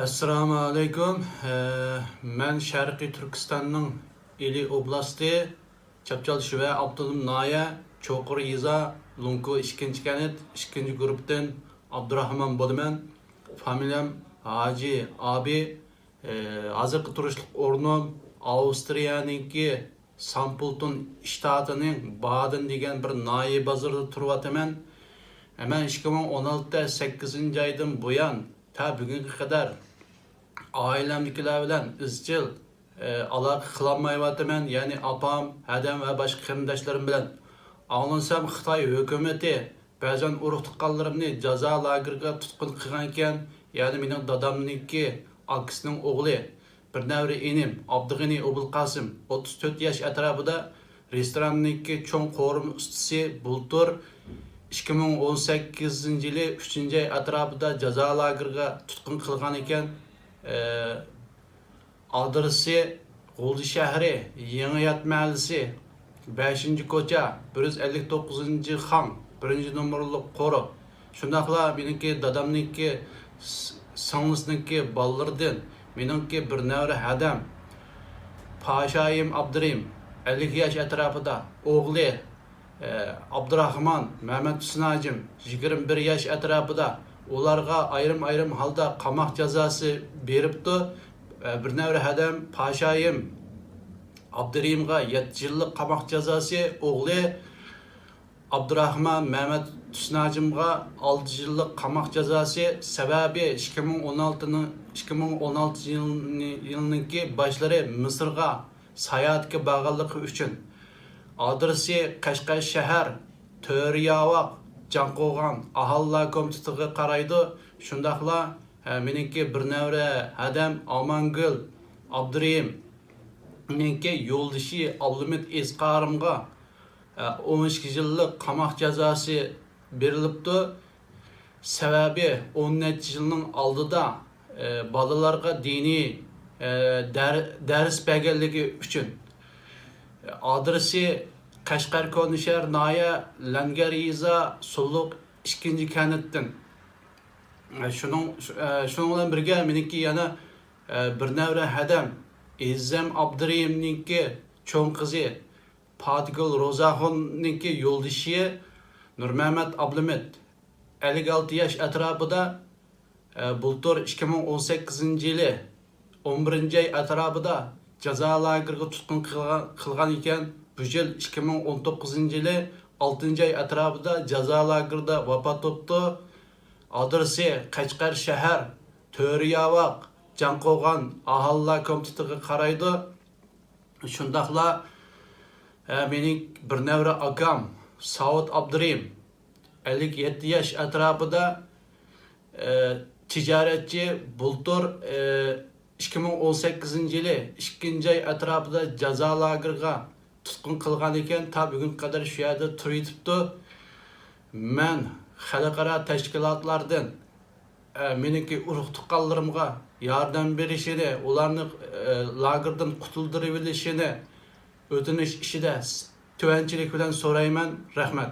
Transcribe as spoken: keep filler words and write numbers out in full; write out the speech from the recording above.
ئەسسالامۇ ئەلەيكۇم. ئە، مەن شەرقىي تۈركىستاننىڭ ئىلى ئوبلاستى، چاپچال شۈۋە ئاپتونوم ناھىيە، چوقۇر يېزا، لوڭكو ئىككىنچى كەنت، ئىككىنچى گۇرۇپتىن ئابدۇراخمان بولىمەن. فامىلىيەم ھاجى ئابى. ئە، ھازىرقى تۇرۇشلۇق ئورنۇم ئاۋسترىيەنىڭكى سامپۇلتون شتاتىنىڭ بادېن دېگەن بىر ناھىيە بازىرىدا تۇرۇۋاتىمەن. مەن ئىككى مىڭ ئون ئالتە سەككىزىنچى ئايدىن بۇيان تا بۈگۈنگە قەدەر ئائىلەمدىكىلەر بىلەن ئىزچىل، ئە، ئالاقە قىلالمايۋاتىمەن، يەنى ئاپام، ھەدەم ۋە باشقا قېرىنداشلىرىم بىلەن. ئاڭلىسام، خىتاي ھۆكۈمىتى بەزەن ئۇرۇق-تۇغقانلىرىمنى جازا لاگېرىغا تۇتقۇن قىلغانىكەن، يەنى مېنىڭ دادامنىڭكى ئاكىسىنىڭ ئوغلى، بىر نەۋرە ئىنىم ئابدۇغېنى ئوبۇلقاسىم، ئوتتۇز تۆت ياش ئەتراپىدا، رېستوراننىڭكى چوڭ قورۇما ئۇستىسى بۇلتۇر ئىككى مىڭ ئون سەككىزىنچى يىلى ئۈچىنچى ئاي ئەتراپىدا جازا لاگېرىغا تۇتقۇن قىلغانىكەن. ئە، ئادرېسى غۇلجا شەھىرى، يېڭى يات مەھەللىسى، بەشىنچى كوچا، بىر يۈز ئەللىك توققۇزىنچى خاڭ، بىرىنچى نومۇرلۇق قورۇ. شۇنداقلا مېنىڭكى دادامنىڭكى، س-، سىڭلىسىنىڭكى بالىلىرىدىن مېنىڭكى بىر نەۋرە ھەدەم پاشايىم ئابدۇرېھىم، ئەللىك ياش ئەتراپىدا، ئوغلى، ئابدۇراخمان، مەمەت ھۈسناجىم، يىگىرمە بىر ياش ئەتراپىدا، ئۇلارغا ئايرىم-ئايرىم ھالدا قاماق جازاسى بېرىپتۇ. بىر نەۋرە ھەدەم پاشايىم ئابدۇرېھىمغا يەتتە يىللىق قاماق جازاسى، ئوغلى ئابدۇراخمان مەمەت ھۈسناجىمغا ئالتە يىللىق قاماق جازاسى. سەۋەبى، ئىككى مىڭ ئون ئالتىنىڭ، ئىككى مىڭ ئون ئالتىنچى يىلنىڭكى باشلىرى مىسىرغا ساياھەتكە بارغانلىقى ئۈچۈن. ئادرېسى قەشقەر شەھەر، تۆرىياۋاق، جاڭقوغان ئاھالىلەر كومىتېتىغا قارايدۇ. شۇنداقلا، ھە، مېنىڭكى بىر نەۋرە ھەدەم ئامانگۈل ئابدۇرېھىمنىڭكى يولدىشى ئابلىمىت ئىسقارىمغا، ھە، ئون ئىككى يىللىق قاماق جازاسى بېرىلىپتۇ. سەۋەبى، ئون نەچچە يىلنىڭ ئالدىدا، ئە، بالىلارغا دىنىي، ئە، دەر-، دەرس بەرگەنلىكى ئۈچۈن. ئادرېسى قەشقەر كونا شەھەر ناھىيە لەنگەر يېزا سۇلۇق ئىككىنچى كەنتتىن. ئە، شۇنىڭ، شۇ-، ئە، شۇنىڭ بىلەن بىرگە مېنىڭكى يەنە، ئە، بىر نەۋرە ھەدەم ئېزەم ئابدۇرېھىمنىڭكى چوڭ قىزى پاتىگۈل روزاخۇننىڭكى يولدىشى نۇرمەمەت ئابلىمىت، ئەللىك ئالتە ياش ئەتراپىدا، ئە، بۇلتۇر ئىككى مىڭ ئون سەككىزىنچى يىلى ئون بىرىنچى ئاي ئەتراپىدا جازا لاگېرىغا تۇتقۇن قىلغان، قىلغان ئىكەن. بۇ يىل ئىككى مىڭ ئون توققۇزىنچى يىلى ئالتىنچى ئاي ئەتراپىدا جازا لاگېرىدا ۋاپات بوپتۇ. ئادرېسى قەشقەر شەھەر، تۆرىياۋاق، جاڭقوغان ئاھالىلەر كومىتېتىغا قارايدۇ. شۇنداقلا، ئە، مېنىڭ بىر نەۋرە ئاكام ساۋۇت ئابدۇرېھىم، ئەللىك يەتتە ياش ئەتراپىدا، ئە، تىجارەتچى، بۇلتۇر، ئە، ئىككى مىڭ ئون سەككىزىنچى يىلى ئىككىنچى ئاي ئەتراپىدا جازا لاگېرىغا تۇتقۇن قىلغان ئىكەن، تا بۈگۈنگە قەدەر شۇ يەردە تۇرۇۋېتىپتۇ. مەن خەلقئارا تەشكىلاتلاردىن، ئە، مېنىڭكى ئۇرۇق-تۇغقانلىرىمغا ياردەم بېرىشىنى، ئۇلارنى، ئە، لاگېردىن قۇتۇلدۇرۇۋېلىشىنى ئۆتۈنۈش ئىچىدە س-، تۆۋەنچىلىك بىلەن سورايمەن. رەھمەت.